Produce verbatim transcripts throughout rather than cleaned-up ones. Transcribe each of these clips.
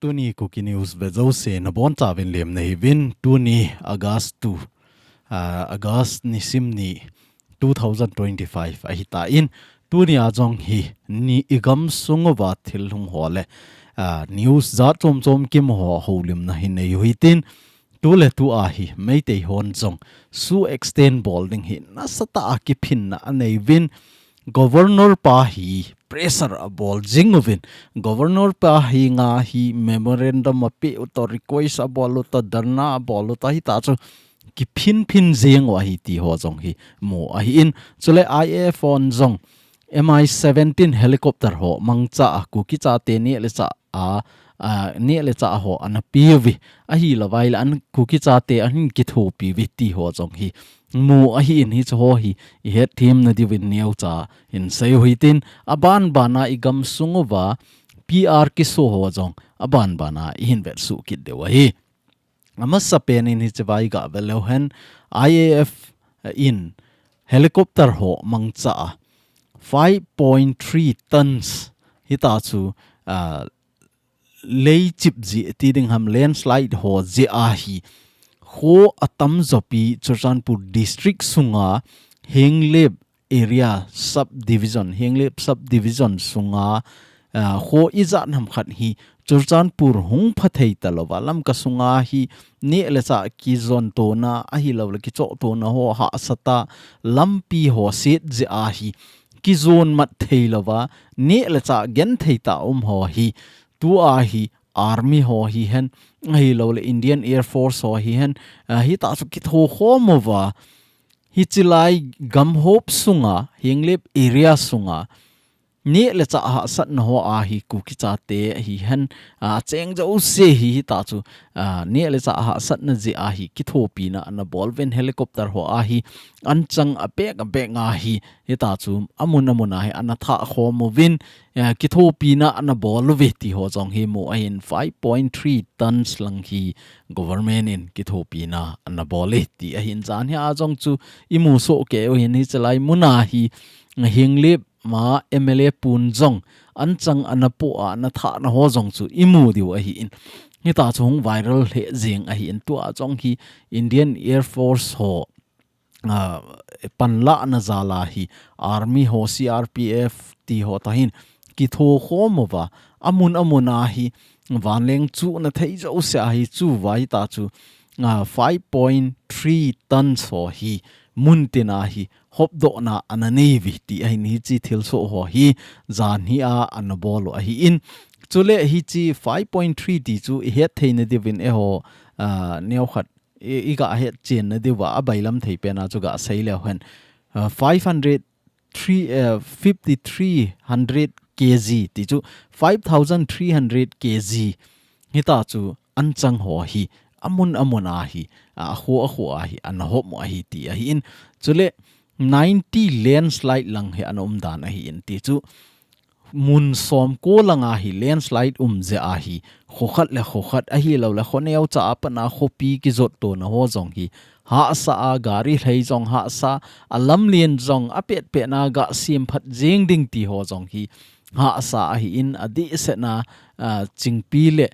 Tuni Kuki News vejouse nabonchauvin lemna hiuvin, tuni August two, ah, August nisim ni two thousand twenty-five ahitan, tuni a jong hi ni igam sunguva thil hung ho le, ah, news jat chom chom kimu ho houlimna hi nei u hitin, tuletu a hi Meitei hon jong SoO extend bol ding hi nasatah a kiphinna anei uvin, Governor pa hi pressure abol jing uvin, Governor pa henga hi memorandum ape u toh, request abol u toh, dharna abol u toh, hitachu kiphin phin jing u ahi ti ho jong hi mu ahin, chule I A F hon jong M I seventeen helicopter ho mangcha a Kuki chate neh le chah a, a, neh le chah ho ana pe uve, ahilouva ahile an Kuki chate ahin kithopi uve ti ho jong hi mu ahin, hiche ho hi ihet them nadiuvin neocha hin sei u hitin, aban ban a igam sunguva P R kiso ho jong aban ban a ihin vet suh kit diu ahi. Amasapen in hiche va iga vet leu hen, I A F in helicopter ho mangcha a five point three tons, hitachu, ah, leichip jeh ti ding ham, landslide ho jeh a hi kho atamjo pi Churachandpur district sunga Henglep area subdivision, Henglep subdivision sunga, ah, kho ijat ham khat hi Churachandpur hung pha thei talouva, Lamka sunga hi neh le chah kijon tona, ahilouleh kichoh tona ho hahsa ta, lampi ho set jeh a hi kijon mat thei louva, neh le chah genthei tah a um ho hi, tua hi army ho hihen, ahilouleh Indian Air Force ho hihen, ah, hitachu kitho khom uva, hiche lai gamhop sunga, Henglep area sunga, neh le chah hahsatna ho a hi Kuki chate hihen, ah, cheng jouse hi hitachu, ah, neh le chah hahsatna jeh a hi kithopina ana bol uvin, helicopter ho a hi anchang apeh apeh a hi, hitachu amun amun a hi ana thah khom uvin, eh, kithopina ana bol uve ti ho jong hi mu ahin, five point three tons lang hi government in kithopina ana bol e ti ahin, jan hi a jong chu imu soh kei u hin, hiche lai mun a hi Henglep ma M L A pun jong anchang ana po a, ana thahna ho jong chu imu diu ahin, hitachu hung viral lheh jing ahin, tua jong hi Indian Air Force ho, ah, panlahna jal a hi army ho, C R P F ti ho toh hin kitho khom uva, amun amun a hi vanleng chuhna thei jouse a hi chu uva hitachu, ah, five point three tons ho hi muntin a hi hopdohna ana nei uve ti ahin, hiche thilsoh ho hi jan hi a ana bol u ahin, chule hiche five point three ti chu ihet thei nadiuvin eiho, ah, neokhat i, iga hetchen nadiuva abailam thei pen a chu ga sei leu hen, ah, five hundred three, eh, fifty-three hundred K G ti chu, five thousand three hundred K G hitachu anchang ho hi amun amun a hi, a, akho akho a hi ana hop u ahi ti ahin, chule ninety landslide lang hi ana um dan ahin, ti chu mun som ko lang a hi landslide um jeh a hi, kho khat le kho khat, ahilouleh kho neocha a pat a khopi kijot tona ho jong hi hahsa a, gari lhai jong hahsa, a lamlen jong apet pet na ga sem phat jeng ding ti ho jong hi hahsa ahin, adehset na, ah, Chingpi le,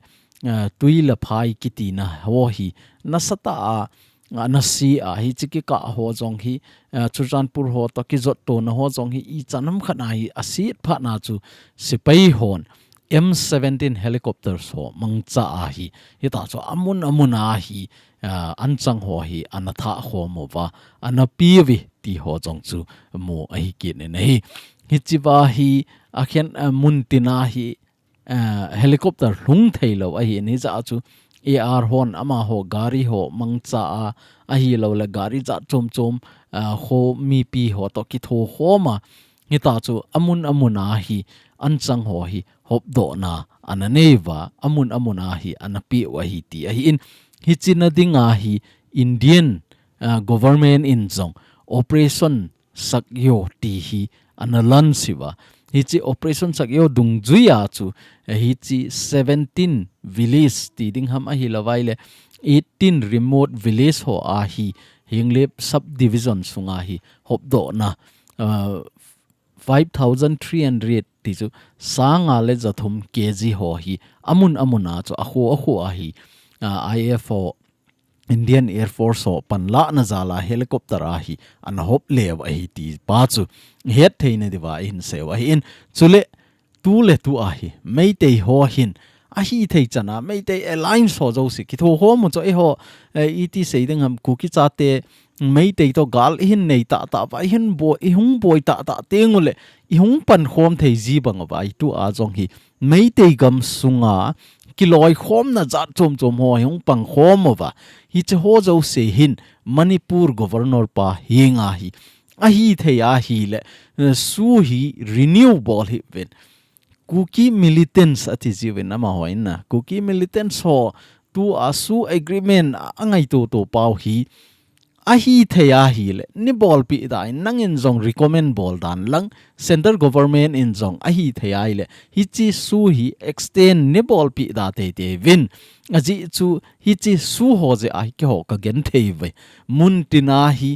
ah, Tuilaphai kitina ho hi nasatah a, ah, ana se a, hiche kikah ho jong hi, ah, Churachandpur ho toh kijot tona ho jong hi ichan ham khat a hi aset phat na chu sepai hon M seventeen helicopters ho mangcha a hi, hitachu amun amun a hi, ah, anchang ho hi ana thah khom uva, ana pe uve ti ho jong chu mu ahi kit in ahi. Hiche va hi akhen, ah, muntin a hi, ah, helicopter lhung thei lou ahin, hijeh a chu A R hon amaho gari ho mangcha a, ahilouleh gari jat chom chom, ah, kho mipi ho toh kitho khom a, hitachu amun amun a hi anchang ho hi hopdohna ana nei uva, amun amun a hi ana pe u ahi ti ahin, hiche na ding a hi Indian, ah, government in jong Operation Sakyo ti hi ana launch uva. Hiche Operation Sakyo dungjui a chu, eh, hiche seventeen village ti ding ham, ahilouva ahile eighteen remote village ho a hi Henglep subdivision sunga hi hopdohna, ah, five thousand three hundred ti chu, sang nga le ja thum K G ho hi, amun amun a chu, akho akho a hi, a, I F ho, Indian Air Force ho, panlahna jal a helicopter a hi, ana hop leu ahi ti pa chu, het theina diuva, ihin seiu ahi in, chule, tu le tu a hi, Meitei ho hin, ahithei chan a, Meitei Alliance ho jouse, kitho khom u chu eiho, eh, iti sei ding ham, Kuki chate, Meitei to gal ihin nei tahtah uva, ihin boi, ihung boi tahtah teng ule, ihung pankhom thei ji bang uva, i tu a jong hi, Meitei gamsunga, kiloikhomna jat chom chom ho, ihung pangkhom uva, hiche ho jouse hin, Manipur Governor pa henga hi, ahithei ahile, eh, SoO hi renew bol hih uvin. Kuki militants ati jiuvin amaho in na. Kuki militants ho tu a SoO agreement a, angaito to pau hi. Ahithei ahile, nei bolpeh dan, nangin jong recommend bol dan lang, Central Government in jong ahithei ahile, hiche SoO hi extend nei bolpeh da teitei uvin. Ajeh chu, hiche SoO ho jeh a hi keiho ka genthei uve. Muntin a hi,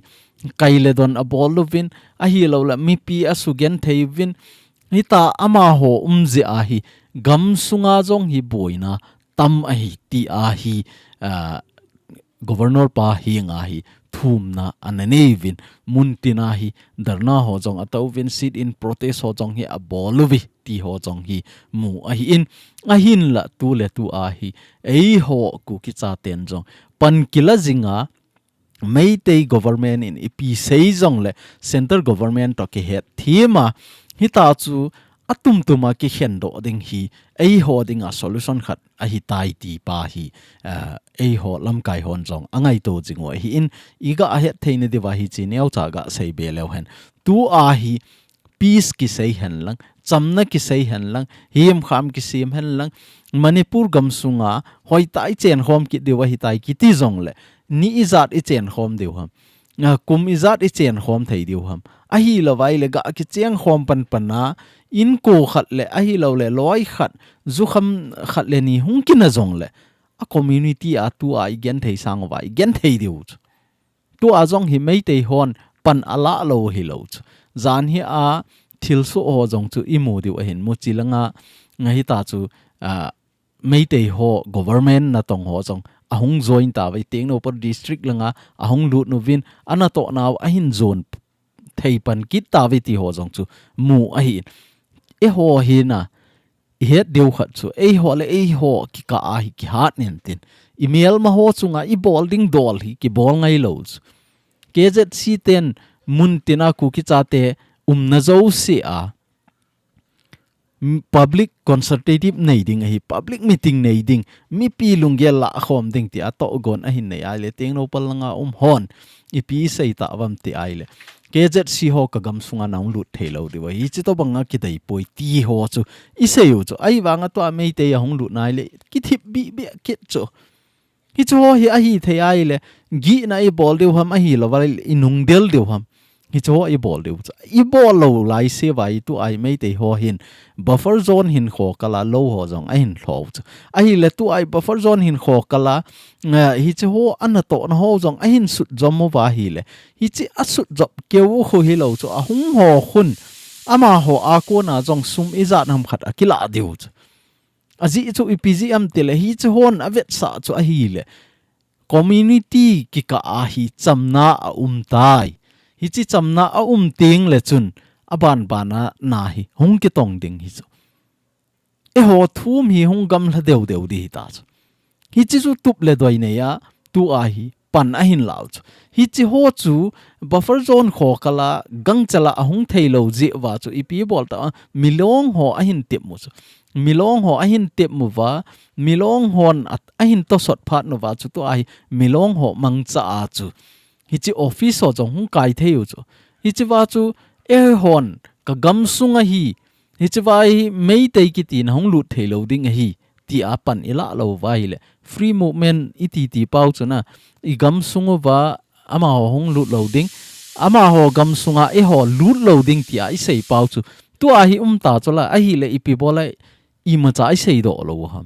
kai le don abol uvin, ahilou le mipi asugenthei uvin, hita amaho um jeh a hi, gamsunga jong hi boina tam ahi ti a hi, ah, Governor pa henga hi thumna ana nei uvin, muntin a hi dharna ho jong ato uvin, sit-in protest ho jong hi abol uve ti ho jong hi mu ahi in, ahinla tu le tu a hi, eiho Kuki chaten jong pan kila jinga, Meitei government in ipi sei jongle Central Government to kihet thima, hita chu atum tuma kikhen doh ding hi, eiho dinga solution khat ahitai ti pa hi, ah, eiho lamkai hon jong angaito jing u ahi in, iga het theina diuva hiche neocha ga sei be leu hen. Tu a hi, peace kisei hen lang, chamna kisei hen lang, hemkham kisem hen lang, Manipur gamsunga hoitah a ichenkhom kit diu ahitai kiti jongle, ni ijat ichenkhom diu ham. Ah, kum ijat ichenkhom thei diu ham. Ahilou vai le ga kichenkhom pan pan a, inko khat le, ahilou le loi khat, jukham khat le ni hung kina jongle, a community a tu a igenthei sang uva, igenthei diu chu. Tu a jong hi Meitei hon pan alah lou hilou chu. Jan hi a thilsoh ho jong chu imu diu ahin, Muchi langa, nga hita chu, ah, Meitei ho government natong ho jong ahung join tauve, Tengnoupal district langa ahung lut uvin, anatoh nau ahin jon thei pan kit tauve ti ho jong chu mu ahi. Eiho hi na, ihet diu khat chu, eiho le eiho kikah a hi kihat nin tin, imelma ho chunga ibol ding dol hi kibol ngailou chu. K Z C ten muntin a Kuki chate umna jouse a, m-, public consultative nei ding ahi, public meeting nei ding, mipi lunggel lah khom ding ti a tohgon ahin nei ahile, Tengnoupal langa um hon ipi isei tauvam ti ahile, K Z C ho ka gamsunga nahung lut thei lou diu ahi, hiche tobanga kidei poi ti ho chu isei u chu. Ahivanga tua Meitei ahung lut nai le, kithip bih bih kit chu. Hiche ho hi ahithei ahile, gihna ibol diu ham, ahilou vai le inung del diu ham. Hiche ho ibol diu chu. Ibol lou laise vai tu a hi Meitei ho hin buffer zone hinkho kala lou ho jong ahin lhou chu. Ahile tu a hi buffer zone hinkho kala, eh, hiche ho anatohna ho jong ahin sut jom uva ahile, hiche asut jop keu u khu hilou chu, ahung ho khun amaho a kona jong sum ijat ham khat akilah diu chu. Ajeh chu ipi jeh ham tile, hiche hon avetsah chu ahile, community kikah a hi chamna aum tai. Hiche chamna aum teng le chun, aban ban a na hi hung kitong ding hi chu. Eiho thum hi hung gamla deu deu di hita chu. Hiche chu tup le doi nei a, tu a hi pan ahin lau chu. Hiche ho chu buffer zone kho kala gangchela ahung thei lou jeh uva chu ipi bol ta, Milong ho ahin tep mu chu. Milong ho ahin tep mu uva, Milong hon a, ahin tosot phat nu uva chu tu a hi Milong ho mangcha a chu. Hiche office ho jong hung kai thei u chu. Hiche uva chu eihon ka gamsung a hi, hiche uva hi Meitei kiti na hung lut thei lou ding ahi, ti a pan ilah lou uva ahile. Free movement iti ti pau chu na, i gamsung uva amaho hung lut lou ding, amaho gamsunga eiho lut lou ding ti a isei pau chu. Tu a hi um ta chu la, ahile ipi bol a imacha isei doh lou u ham.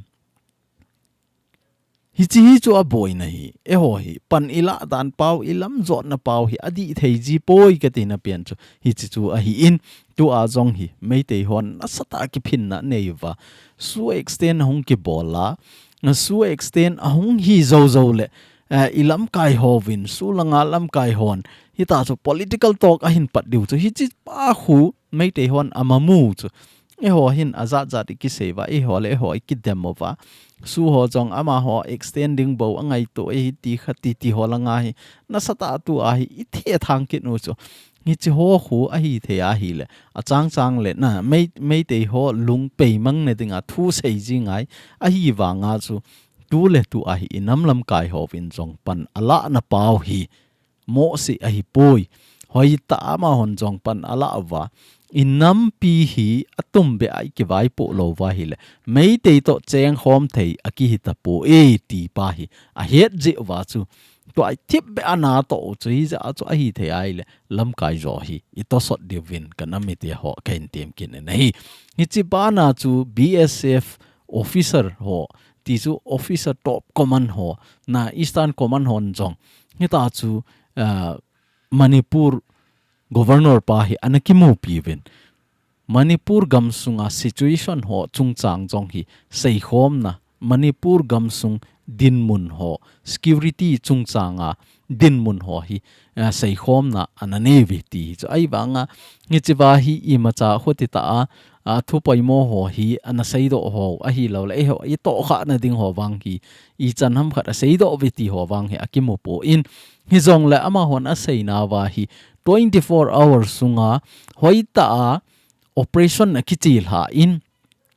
Hichi hi chu aboina hi, eiho hi, pan ilah dan pau, ilam jotna pau hi, adih thei ji poi kati na pen chu, hichi chu ahi in, tua jong hi, Meitei hon nasatah a kiphinna nei uva, SoO extend ahung kibol a, SoO extend ahung hi jou jou le, eh, ilamkai hovin, SoO langa lamkai hon, hita chu political talk ahin pat diu chu, hichi pa khu, Meitei hon amamu chu. Eiho hin ajat jat i kisei uva, eiho le eiho i kidem uva. SoO ho jong amaho extending bou angaito e hiti kha titi ho langa hi. Nasatah a tua hi i thethang kit u chu. Hichi ho khu ahithei ahile. Achang chang le na Mei-, Meitei ho lung peimang na dinga thu sei ji ngai. Ahivanga chu tu le tua hi i nam lamkai hovin jong pan alahna pau hi. Mohseh ahipoi. Hoitah a amahon jong pan alah uva. I nampi hi atumbeh a i kivaipoh lou uva ahile. Meitei toh chengkhom thei akihita poi ti pa hi. Ahet jeh uva chu. Tua i thipbeh a natoh u chu hijeh a chu ahithei ahile. Lamkai jo hi. I tosot diuvin ka nam mite ho kahin tem kit in ahi. Hichi bana chu B S F officer ho, ti chu officer top command ho, na Eastern Command hon jong. Hita chu, ah, Manipur Governor pa hi ana kimupi uvin. Manipur gamsunga situation ho chungchang jong hi seikhomna, Manipur gamsung dinmun ho, security chungchanga dinmun ho hi, ah, seikhomna ana nei uve ti hi chu. Ahivanga, hichiva hi imacha khuti ta a, a, thu poimo ho hi ana seidoh ho, ahilou le, eiho, i tohkhah na ding ho vang hi, ichan ham khat aseidoh uve ti ho vang hi akimu poi. Hijongle amahon aseina uva hi, twenty-four hours sunga, hoitah a operation akichelha in,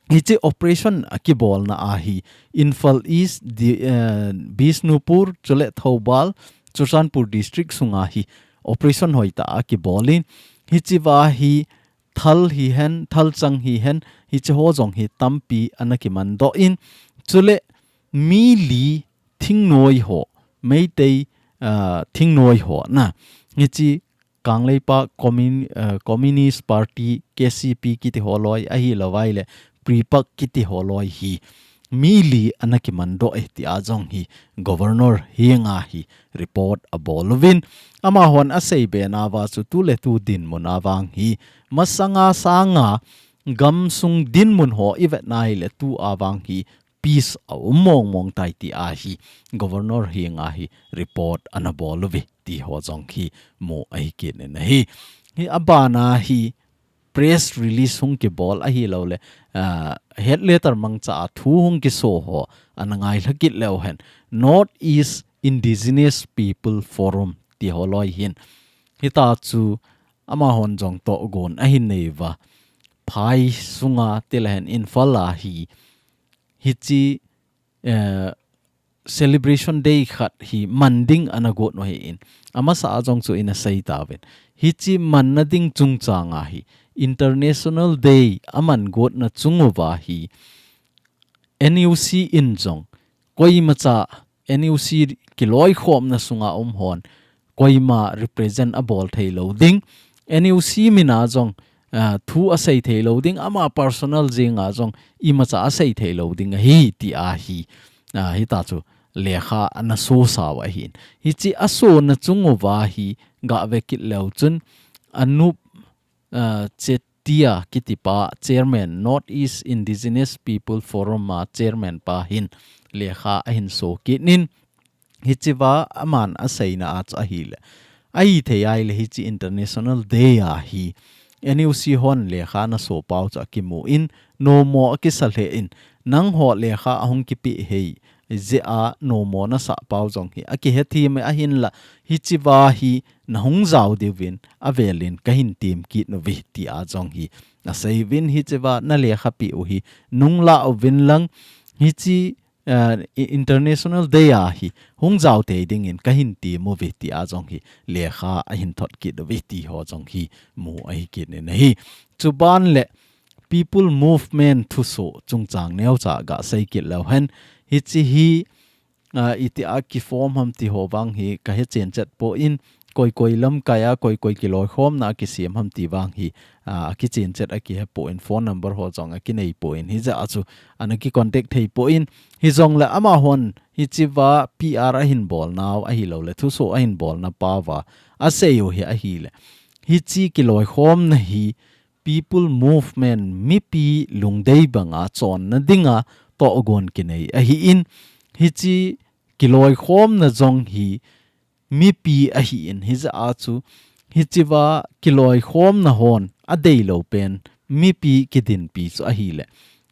hichi operation akibolna a hi, Imphal East, di, eh, Bishnupur, chule Thoubal, Churachandpur District sunga hi, operation hoitah a kibol in, hichiva hi, Thal hihen, Thalchang hihen, hichi ho jong hi tampi ana kimandoh in, chule mi li thingnoi ho, Meitei, ah, thingnoi ho na, hichi Kangleipak Commun-, ah, Communist Party, K C P kiti ho loi, ahilou vaile, PREPAK kiti ho loi hi, mi li ana kimandoh e tia jong hi Governor henga hi report abol uvin. Amahon aseibe nauva chu tuletu dinmun a vang hi masanga sanga gamsung dinmun ho i vet nai le tua vang hi peace aum mong mong tai tia hi Governor henga hi report ana bol uve ti ho jong hi mu ahi kit in ahi. Hi abana hi press release hung kibol ahilou le, ah, head letter mangcha a thu hung kiso ho ana ngailha kit leu hen. North East Indigenous People Forum ti ho loi hin. Hita chu amahon jong tohgon ahin nei uva. Phai sunga tilehen Imphal a hi. Hichi, eh, celebration day khat hi man ding ana got u ahin. Amasa a jong chu ina sei tauvin. Hichi manna ding chungchanga hi. International Day aman gotna chung uva hi. N U C in jong. Koimacha N U C kiloikhomna sunga um hon. Koima represent abol thei lou ding. N U C mina jong, ah, thu asei thei lou ding. Ama personal jinga jong imacha asei thei lou ding ahi tia hi. Ah, hita chu lekha ana so sau ahin. Hichi asona chung uva hi gave kit leu chun Anup, ah, Chetia kitipa chairman, North East Indigenous People Forum a chairman pa hin lekha ahin so kit in. Hichiva aman aseina a chu ahile. Ahithei ahile hichi International Day a hi N U C hon lekha ana so pau chu akimu in, nomo akisa lheh in, nangho lekha ahung kipe hei, jeh a nomo nasa pau jong hi akihethem e ahinla, hichiva hi nahung jao diuvin, avelin kahin tem kit uve tia jong hi asei uvin, hichiva nalekha pe u hi nunglah uvin lang, hichi ah, i-, International Day a hi hung jao tei dingin kahin tem uve tia jong hi lekha ahin thot kit uve ti ho jong hi mu ahi kit in ahi. Chuban le People Movement thuso chungchang neocha gasei kit leu hen. Hichi hi, ah, itia kiform ham ti ho vang hi kahe chen chet poi, koi koi lamkai a, koi koi kiloikhomna a kisem ham ti vang hi, a, akichen chet a kihe poi, phone number ho jong akinei poi, hijeh a chu ana kicontact thei poi, hijongle amahon hichea P R ahin bolnau ahilou le, thuso ahin bolna pau va asei u hi ahile, hiche kiloikhomna hi People Movement, mipi lungdei banga chonna dinga tohgon kinei ahin, hiche kiloikhomna jong hi mipi ahin, hijeh a chu hichea kiloikhomna hon adeilou pen mipi kidinpi chu ahile,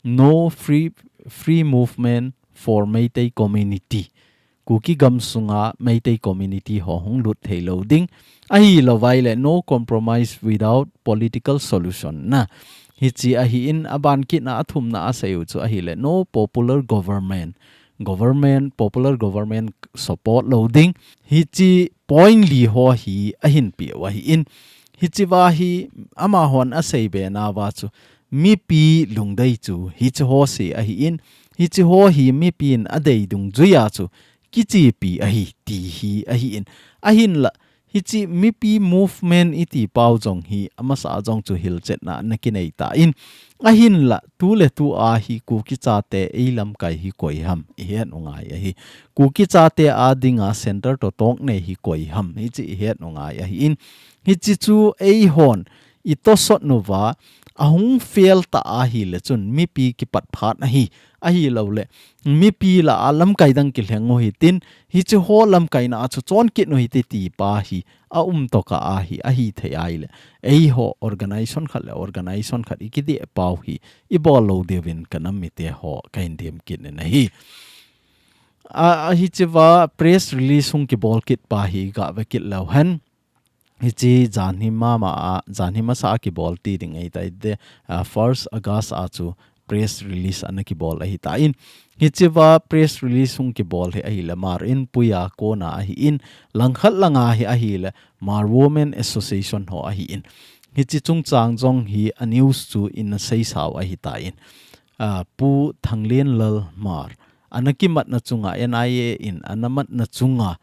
No Free, Free Movement for Meitei Community, Kuki gamsunga Meitei community ho hung lut thei lou ding. Ahilou vai le, no compromise without political solution na. Hiche ahin, aban kit na, athumna asei u chu ahile, no popular government. Government, popular government support lou ding. Hiche point li ho hi ahin pe u ahin. Hichea hi amahon asei be nauva chu, mipi lungdei chu hiche ho se ahin, hiche ho hi mipin adei dungjuia chu kichepi ahi ti hi ahin. Ahinla, hiche mipi movement iti pau jong hi amasa jong chu hilchetna ana kinei tan. Ahinla, tu le tu a hi Kuki chate ei lamkai hi koi ham ihet u ngai ahi. Kuki chate a dinga center toh toknei hi koi ham hiche ihet u ngai ahin. Hiche chu eihon itosot nauva, ahung fail ta ahile chun mipi kipat phat ahi, ahilou le, mipi lah a lamkai dang kilheng u hitin, hiche ho lamkaina a chu chon kit u hite ti pa hi aum tokah ahi, ahithei ahile, eiho organization khat le organization khat ikideh pau hi ibol lou diuvin ka nam mite ho kahin dem kit in ahi. A, a hichea press release hung kibol kit pa hi gah ve kit leu hen. Hiche janhi mama a, janhi masa a kibol ti ding ahitai de, a, first August a chu press release ana kibol ahitan. Hichea press release hung kibol hi ahile Hmar Inpuia kona ahin, langkhat langa hi ahile Hmar Women Association ho ahin. Hiche chungchang jong hi a news chu ina seisau ahitan. A, Pu Thanglenlal Hmar ana kimatna chunga, N I A in ana matna chunga,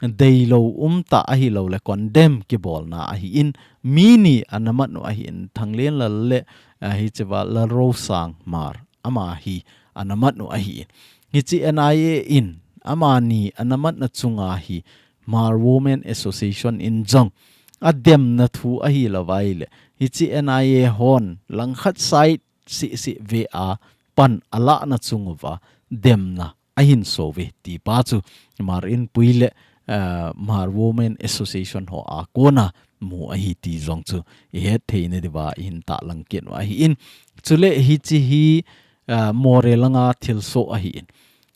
deilou umtah ahilou le condemn kibolna ahin, mi ni ana mat u ahin, Thanglenlal le, a, hichea Lalrosang Hmar, ama hi ana mat u ahin. Hiche N I A in amani ana matna chunga hi Hmar Women Association in jong ademna thu ahilou vai le, hiche N I A hon langkhat side sisi ve a pan alahna chung uva demna ahin so uve ti pa chu Hmar Inpui le, eh, Hmar Women Association ho a kona mu ahi ti jong chu ihet thei na diuva ihin tahlang kit u ahin. Chule hiche hi, eh, Moreh langa thilsoh ahin.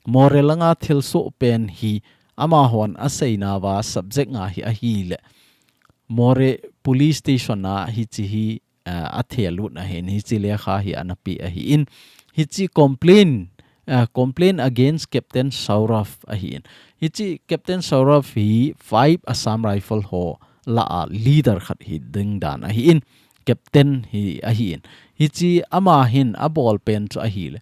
Moreh langa thilsoh pen hi amahon aseinauva subject nga hi ahile, Moreh Police Station a hiche hi, eh, athel lut ahin, hiche lekha hi ana pe ahin. Hiche complaint, eh, complaint against Captain Saurabh ahin. Hiche Captain Saurabh hi five Assam Rifle ho lah a leader khat hi ding dan ahin. Captain hi ahin. Hiche ama hin abol pen chu ahile,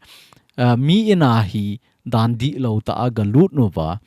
eh, mi in a hi dan dihlou tah a galut uva,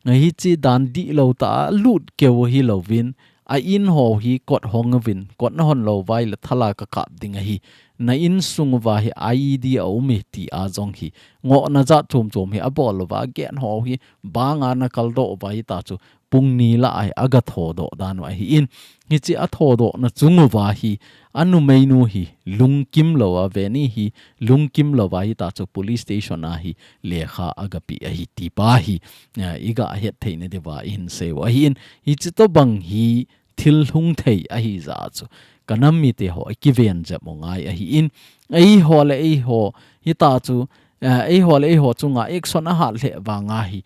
hiche dan dihlou tah a lut keu hilouvin, a in ho hi kot hong uvin, kot nahon lou vai le thala kakap ding ahi. Na insung uva hi I E D aum e ti a jong hi, ngohna jat chom chom hi abol uva, a gate ho hi banga ana kaldoh uva hita chu, pung ni lah a hi aga thodoh dan u ahin. Hiche athodohna chung uva hi, anumeinu hi lungkim lou a, veni hi lungkim lou a hita chu police station a hi lekha aga pe ahi ti pa hi, eh, iga het thei na diuva ihin sei u ahin. Hiche tobang hi thil hung thei ahi jeh chu ka nam mite ho akiven jep u ngai ahin. Eiho le eiho hita chu, eh, eiho le eiho chunga action ahat lheh vanga hi,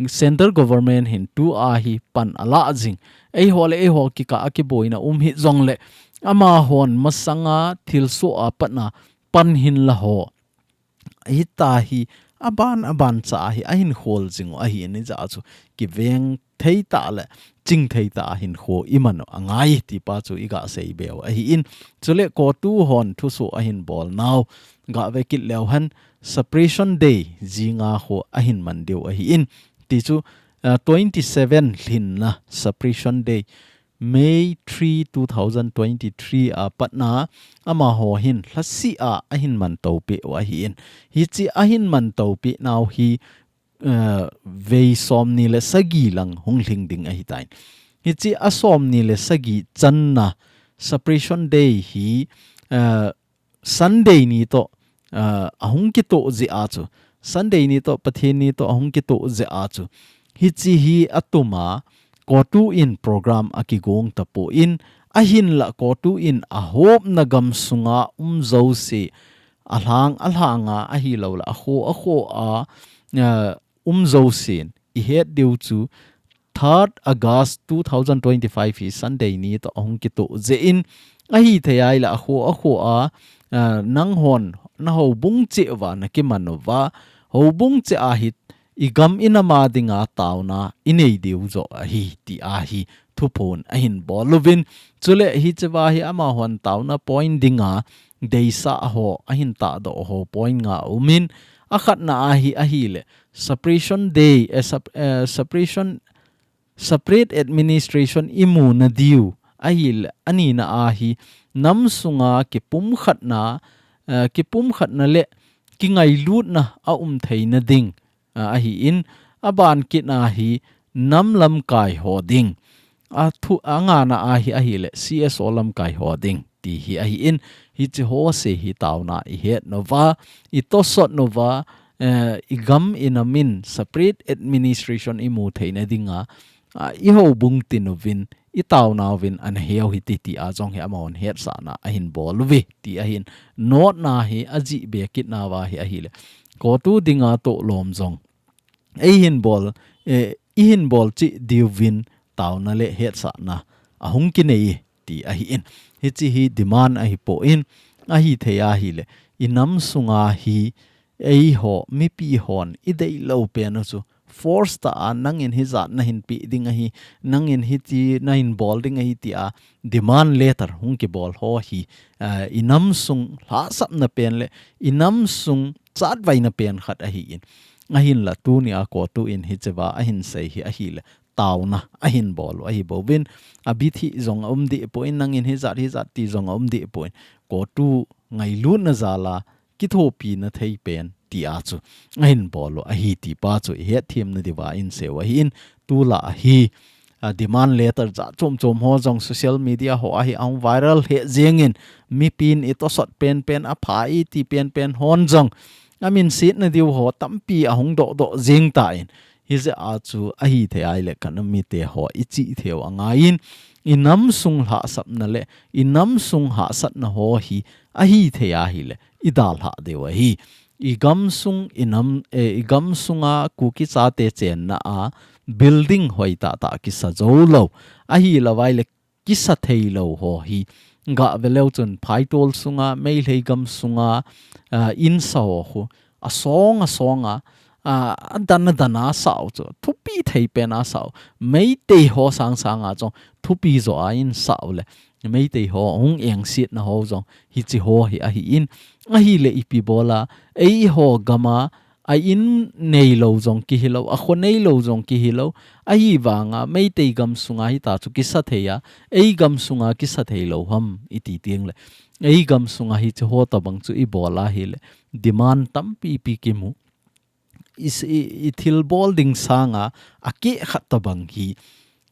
Central Government hin tua hi pan alah jing. Eiho le eiho kikah a kiboina um hih jongle, amahon masanga thilsoh a patna pan hin la ho, hita hi aban aban cha hi ahin khol jing u ahin, hijeh chu kiveng thei tah le ching thei tah a hinkho iman u angai ti pa chu iga sei be u ahin. Chule CoTU hon thusoh ahin bol nau ga ve kit leu hen, Separation Day jinga kho ahin man diu ahin. Ti chu, uh, twenty-seven lhinna Separation Day, May three, two thousand twenty-three a patna amaho hin lhasi a ahin mantopi u ahi in. Hichi ahin mantopi nau hi uh, vei somni le sagi lang hung lhing ding ahi tain. Hichi a somni le sagi channa Separation Day hi uh, Sunday ni to uh, ahung kito je a chu. Sunday ni to Pathen ni to ahung kito je a chu. Hichi hi atuma COTU in program akigong tapo in ahinla COTU in ahopna gam sunga um jouse alhang alhanga ahilou la akho akho a uh, um jousen ihet diu chu third August two thousand twenty-five hi Sunday ni to ahung kito je in ahithei a ila akho akho a uh, nang hon na houbung cheh uva na kiman uva houbung cheh a hi igam inam a dinga tauna inei diu jo ahi ti ahi thuphon ahin bol uvin. Chule hicheva hi amahon tauna point dinga deisah ho ahin tahdoh ho point nga umin. Akhatna ahi ahile Separation Day, eh, sep, eh, Separation, Separate Administration imu nadiu ahile anina ahi nam sunga kipumkhatna, eh, kipumkhatna le kingailutna aum theina ding uh, ahi in. Aban kitna hi nam lamkai ho ding. Athu angana ahi ahile CSO lamkai ho ding ti hi ahi in. Hichi ho se hi tauna ihet nova itosot nova uh, igam inam in Separate Administration imu theina dinga uh, ihoubung tin uvin itauna uvin ana heu hiti ti a jong hi amahon hetsahna ahin bol uve ti ahin notna hi ajih be kitna uva hi ahile COTU dinga toh lom jong eihin bol eh, ihin bol cheh diuvin tauna le hetsahna ahung kinei ti ahi in. Hichi hi demand ahi po in ahithei ahile inam sunga hi eiho mipi hon ideilou pen u chu force ta a nangin hijat nahin pe ding ahi nangin hiti nahin bol ding ahi ti a demand letter hung kibol ho hi uh, inam sung lhasapna pen le inam sung chatvaina pen khat ahi in. Ahinla tuni a COTU in hicheva ahin sei hi ahile tauna ahin bol u ahi bouvin. Abithi jong aum deh po in nangin hijat hijat ti jong aum deh po in COTU ngailutna jala kithopina thei pen ti a chu ahin bol u ahi ti pa chu ihet themna diuva insei u ahi in. Tula ahi uh, demand letter jat chom chom ho jong social media ho ahi ahung viral he jeng in mipin itosot pen pen apha iti pen pen hon jong amin sitna diu ho tampi ahung doh doh jeng ta in. Hijeh a chu ahithei ahile kanam mite ho ichih thei u angai in inam sung lhasapna le inam sung hahsatna ho hi ahithei ahile idalha diu ahi. Igam sung inam eh, igam sunga Kuki chate chenna a building hoi tahtah kisa jou lou ahilou ahile kisa theilou ho hi gah veleu chun phaitol sunga Meitei gam sunga uh, insa ho khu asong asong a uh, adan adan a sa u chu thupi thei pen a sa u Meitei ho sang sang a chong thupi jo a insa u le Meitei ho hung engsetna ho jong hichi ho hi ahi in ahile ipi bol a eiho gam a a in neilou jong kihilou a kho neilou jong kihilou ahivanga Meitei gam sunga hita chu kisa thei a ei gam sunga kisa theilou ham iti teng le ei gam sunga hichi ho tabang chu ibol ahile demand tampi pi kimu i, i, i thil bol ding sanga akeh khat tabang hi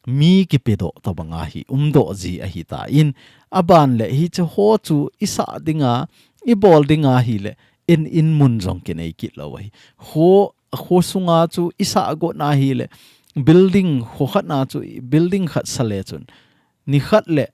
mi kipedoh tabang ahi umdoh ji ahi ta in aban le hichi ho chu isa dinga ibol dinga hile in in mun jong kinei kit lou ahi. Kho kho sunga chu isa got na hile building kho khat na chu building khat sa le chun ni khat le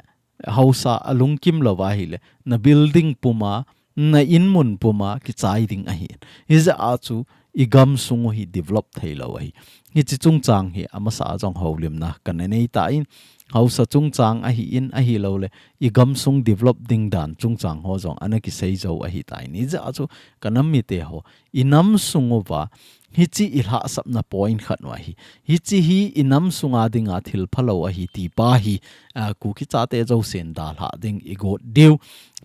hausa alungkim lou ahile na building puma na in mun puma kichai ding ahi. Hijeh a chu igam sung u hi develop theilou ahi. Hichi chungchang hi amasa a jong houlimna kana nei ta in hausa chungchang ahi in ahilou le igam sung develop ding dan chungchang ho jong ana kisei jou ahi ta in hijeh a chu kanam mite ho inam sung uva hichi ilhasapna point khat u ahi. Hichi hi inam sunga dinga thil phalou ahi ti pa hi uh, Kuki chate jousen dalha ding igot diu.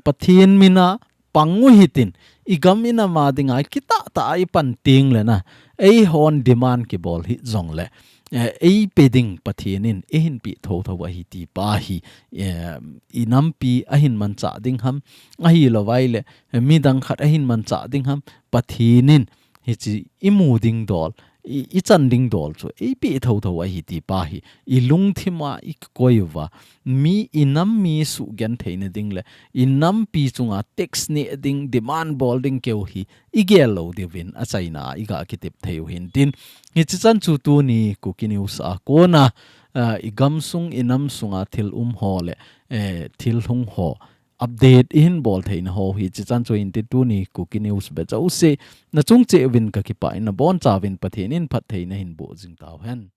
Pathen mina pang u hitin igam inam a dinga kitah tah a ipan teng le na eihon demand kibol hih jong le eh, eipe ding Pathen in eihin pe thotho ahi ti pa hi, eh, inampi ahin manchah ding ham, ahilouleh, eh, midang khat ahin manchah ding ham, Pathen in hiche imu ding dol, i, ichan ding dol chu eipe thotho ahi ti pa hi ilungthim a ikoi uva, mi inam mi sugenthei na ding le inampi chunga tax neh ding, demand bol ding keu hi igel lou diuvin achaina a iga kitep thei u hintin. Hiche chan chu tuni Kuki News a kona, ah, igamsung inamsunga thil um ho le, eh, thil hung ho update ihin bol theina ho hiche chan chu hintin, tuni Kuki News be jouse nachung cheh uvin kakipah in, nabonchauvin Pathen in phattheina hinboh jing tauhen.